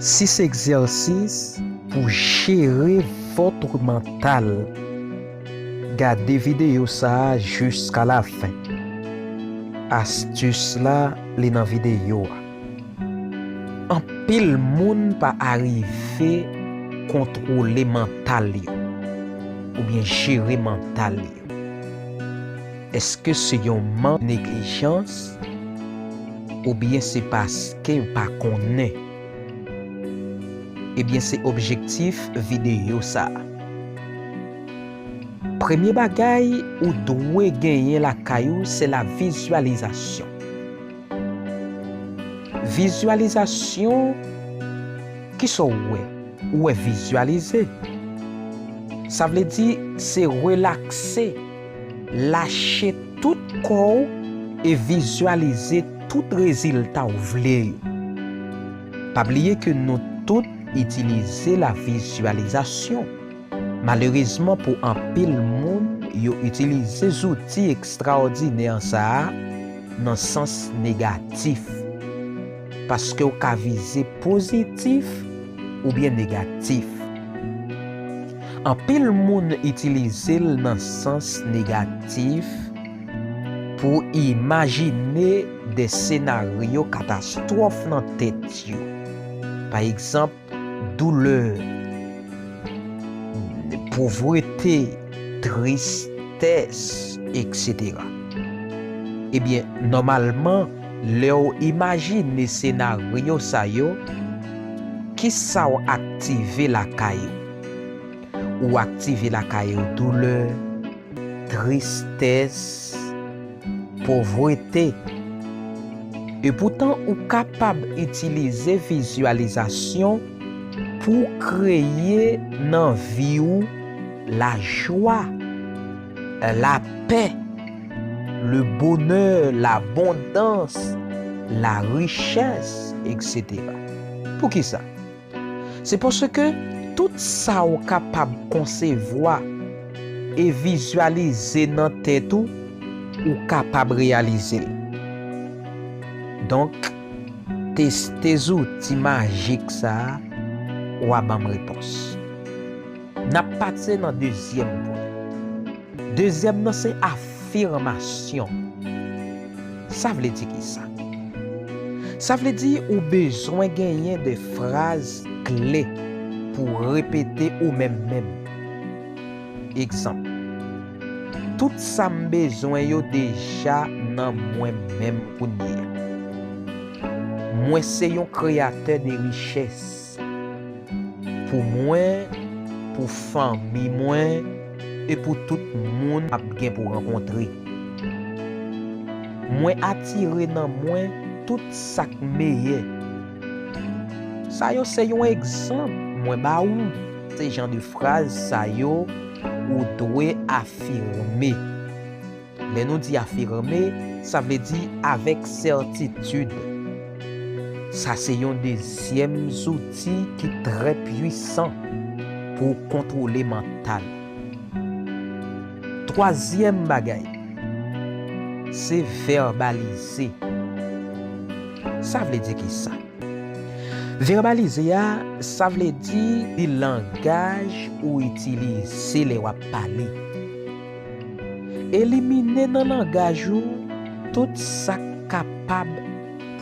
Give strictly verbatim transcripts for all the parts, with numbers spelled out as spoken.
Sis egzèsis pou jere votre mental. Gade videyo sa a jiska lafen. Astis la, li nan videyo a. Anpil moun pa arive kontwole mantal yo oubyen jere mantal yo. Èske se yon mank neglijans oubyen se paske yo pa konnen? Ebyen, se objektif videyo sa a. Premye bagay ou dwe genyen lakay ou, se la vizyalizasyon. Vizyalizasyon, kisa w wè? Ou wè vizyalize. Sa vle di se relakse, lache tout kò w e vizyalize tout rezilta w vle yo. Pa bliye ke nou tout itilize la vizyalizasyon. Malerezman pou anpil moun, yo itilize zouti ekstraòdinè sa a nan sans negatif. Paske w ka vize pozitif oubyen negatif. Anpil moun itilize l nan sans negatif pou imajine de senaryo katastwòf nan tèt yo. Pa egzanp, doulè, povrete, tristès, etsetera. Ebyen, nòmalman, lè w imajine senaryo sa yo, kisa w aktive lakay ou? Ou aktive lakay ou doulè, tristès, povrete. Epoutan, ou kapab itilize vizyalizasyon pou w kreye nan vi w lajwa, lapè, le bonè, labondans, larichès, etsetera. Poukisa? Se paske tout sa w kapab konsevwa e vizyalize nan tèt ou, ou kapab reyalize l. Donk, teste zouti majik sa a, w a ban m repons. N ap pase nan dezyèm pwen. Dezyèm nan se afimasyon. Sa vle di kisa? Sa vle di ou bezwen genyen de fraz kle pou w repete ou menm menm. Egzanp, tout sa m bezwen yo deja nan mwen menm kounye a. Mwen se yon kreyatè de richès. Pou mwen, pou fanmi mwen, e pou tout moun m ap gen pou rankontre. Mwen atire nan mwen tout sa k meyè. Sa yo se yon egzanp mwen ba ou. Se jan de fraz sa yo ou dwe afime. Lè nou di afime, sa vle di avèk sètitid. Sa se yon dezyèm zouti ki trè pwisan pou w kontwole mantal. Twazyèm bagay, se vèbalize. Sa vle di kisa? Vèbalize a, sa vle di li langaj ou itilize lè w ap pale. Elimine nan langaj ou tout sa k kapab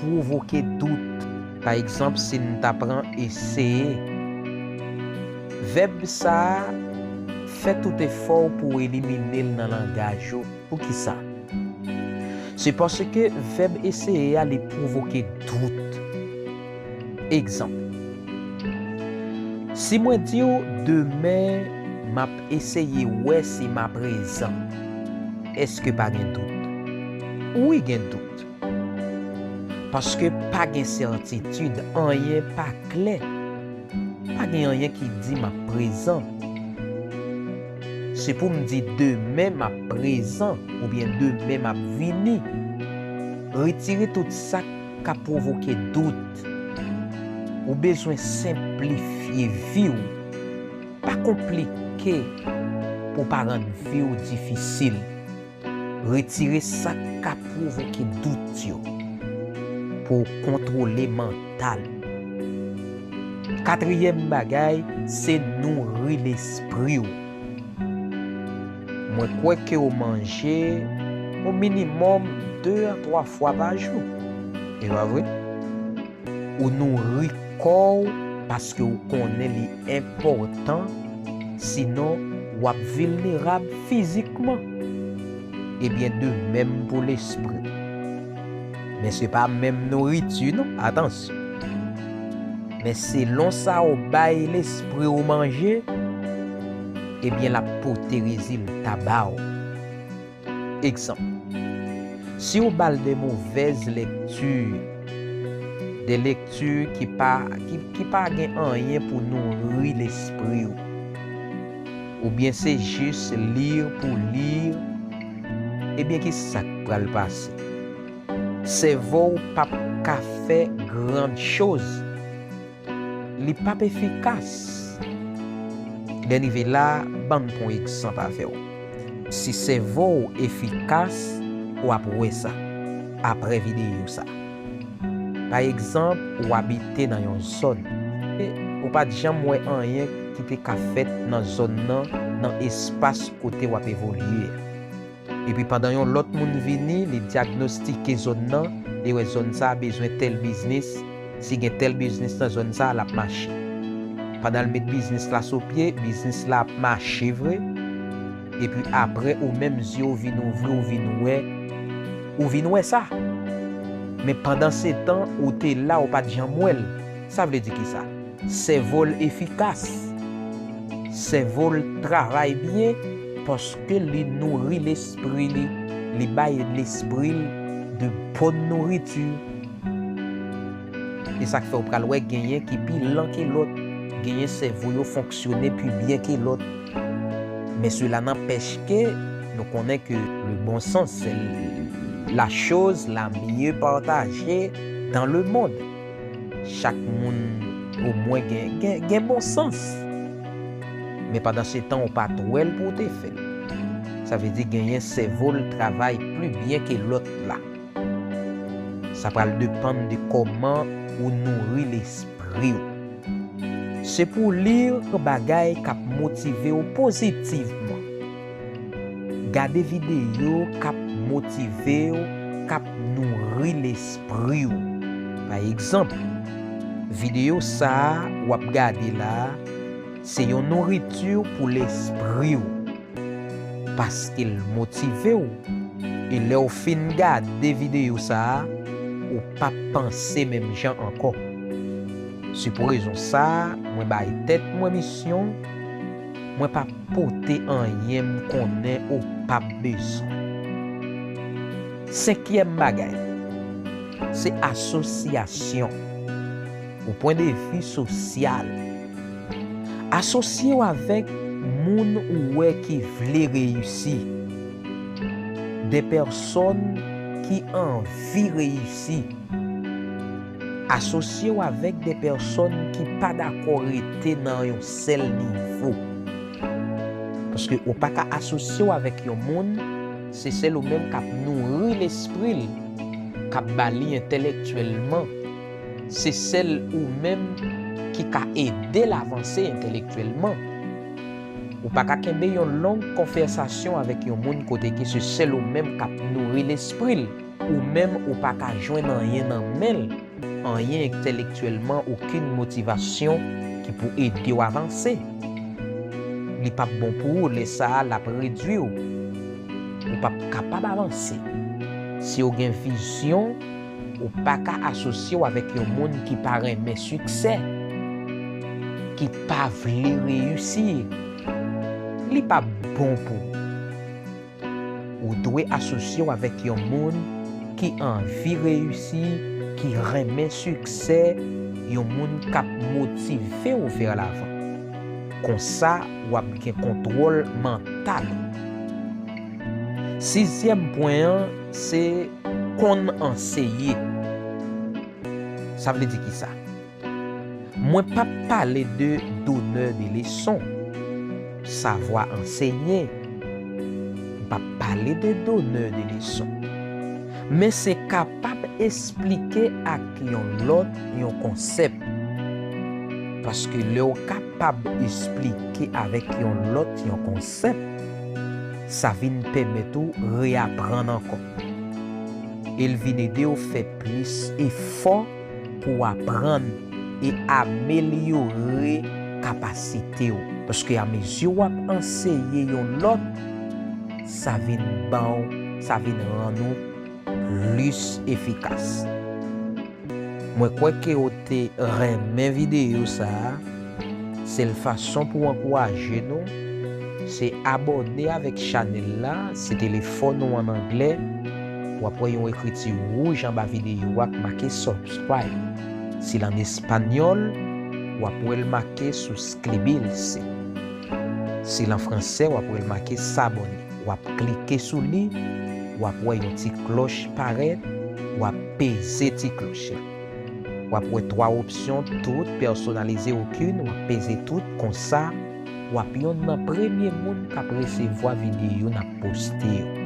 pwovoke dout. Pa egzanp, si n ta pran eseye, vèb sa a, fè tout efò w pou w elimine l nan langaj ou. Poukisa? Se paske vèb eseye a li pwovoke dout. Egzanp, si mwen di w demen m ap eseye wè si m aprezan, èske pa gen dout? Wi, gen dout. Paske pa gen sètitid, anyen pa klè. Pa gen anyen ki di m ap prezan. Se pou m di demen m ap prezan oubyen demen m ap vini. Retire tout sa k ka pwovoke dout. Ou bezwen senplifye vi w. Pa konplike pou w pa rann vi w difisil. Retire sa k ka pwovoke dout yo pou w kontwole mantal. Katriyèm bagay, se nouri lespri w. Mwen kwè ke w manje o minimòm de a twa fwa pa jou. E pa vre? Ou nouri kò w paske w konnen li enpòtan, sinon w ap vilnerab fizikman. Ebyen, de menm pou lespri. Men se pa menm nouriti non, atansyon. Men selon sa w bay lespri w manje, ebyen, l ap pote rezilta ba w. Egzanp, si w ba l de movèz lekti, de lekti ki pa, ki, ki pa gen anyen pou nouri lespri w, oubyen se jis li pou li, ebyen, ki sa k pral pase? Sèvo w p ap ka fè gran choz. Li p ap efikas. Lè n rive la, ban m pran yon egzanp avè w. Si sèvo w efikas, w ap wè sa apre videyo sa. Pa egzanp, w abite nan yon zòn. E ou pa t janm wè anyen ki te ka fèt nan zòn nan, nan espas kote w ap evolye a. Epi pandan yon lòt moun vini, li dyagnostike zòn nan, li wè zòn sa a bezwen tèl biznis, si gen tèl biznis nan zòn sa a, l ap mache. Pandan l met biznis la sou pye, biznis la ap mache vre. Epi apre, ou menm zye w vin ouvri, ou vin wè, ou vin wè sa. Men pandan se tan, ou te la, ou pa t janm wè l. Sa vle di kisa? Sèvo l efikas. Sèvo l travay byen paske li nouri lespri li. Li bay lespri l de bòn nouriti. E sa k fè w pral wè genyen ki pi lan ke lòt. Genyen sèvo yo fonksyone pi byen ke lòt. Men sela nanpèch ke nou konnen ke le bon sens, c'est la chose la mieux partagée dans le monde. Chak moun omwen gen, gen, gen bon sans. Men pandan se tan, ou pa t wè l pou w te fè l. Sa vle di genyen sèvo l travay pli byen ke lòt la. Sa pral depann de kòman ou nouri lespri w. Se pou w li bagay k ap motive w pozitivman. Gade videyo k ap motive w, k ap nouri lespri w. Pa egzanp, videyo sa a w ap gade la a, se yon nouriti pou lespri w. Paske l motive w. E lè w fin gade videyo sa a, ou p ap panse menm jan ankò. Se pou rezon sa a, mwen bay tèt mwen misyon, mwen p ap pote anyen m konnen ou p ap bezwen. Senkyèm bagay, se asosyasyon. Ou pwen de vi sosyal. Asosye w avèk moun ou wè ki vle reyisi. De pèsòn ki anvi reyisi. Asosye w avèk de pèsòn ki pa dakò rete nan yon sèl nivo. Paske ou pa ka asosye w avèk yon moun, se sèl ou menm k ap nouri lespri l, k ap ba li entèlektyèlman. Se sèl ou menm ki ka ede l avanse entèlektyèlman. Ou pa ka kenbe yon long konvèsasyon avèk yon moun kote ke se sèl ou menm k ap nouri lespri l. Ou menm, ou pa ka jwenn anyen nan men l, anyen entèlektyèlman, okenn motivasyon ki pou ede w avanse. Li p ap bon pou ou, lè sa a, l ap redwi w. Ou p ap kapab avanse. Si w gen vizyon, ou pa ka asosye w avèk yon moun ki pa renmen siksè, ki pa vle reyisi. Li p ap bon pou ou. Ou dwe asosye w avèk yon moun ki anvi reyisi, ki renmen siksè, yon moun k ap motive w vè lavan. Konsa, w ap gen kontwòl mantal ou. Sizyèm pwen an, se konn anseye. Sa vle di kisa? Mwen p ap pale de donneur de leçon, savwa ansenye. M p ap pale de donneur de leçon. Men se kapab esplike ak yon lòt yon konsèp. Paske lè w kapab esplike avèk yon lòt yon konsèp, sa vin pèmèt ou reyaprann ankò. E l vin ede w fè plis efò pou w aprann e amelyore kapasite w. Paske amezi w ap anseye yon lòt, sa vin ba w, sa vin rann ou plis efikas. Mwen kwè ke w te renmen videyo sa a. Sèl fason pou w ankouraje nou, se abòne avèk chanèl la, se telefòn ou an anglè, w ap wè yon ekriti wouj anba videyo a k make subscribe. Si l an espanyòl, w ap wè l make suscribirse. Si l an fransè, w ap wè l make s'abonner. W ap klike sou li, w ap wè yon ti klòch parèt, w ap peze ti klòch la. W ap wè twa opsyon, tout, pèsonalize, okenn, w ap peze tout, konsa, w ap yonn nan premye moun k ap resevwa videyo n ap poste yo.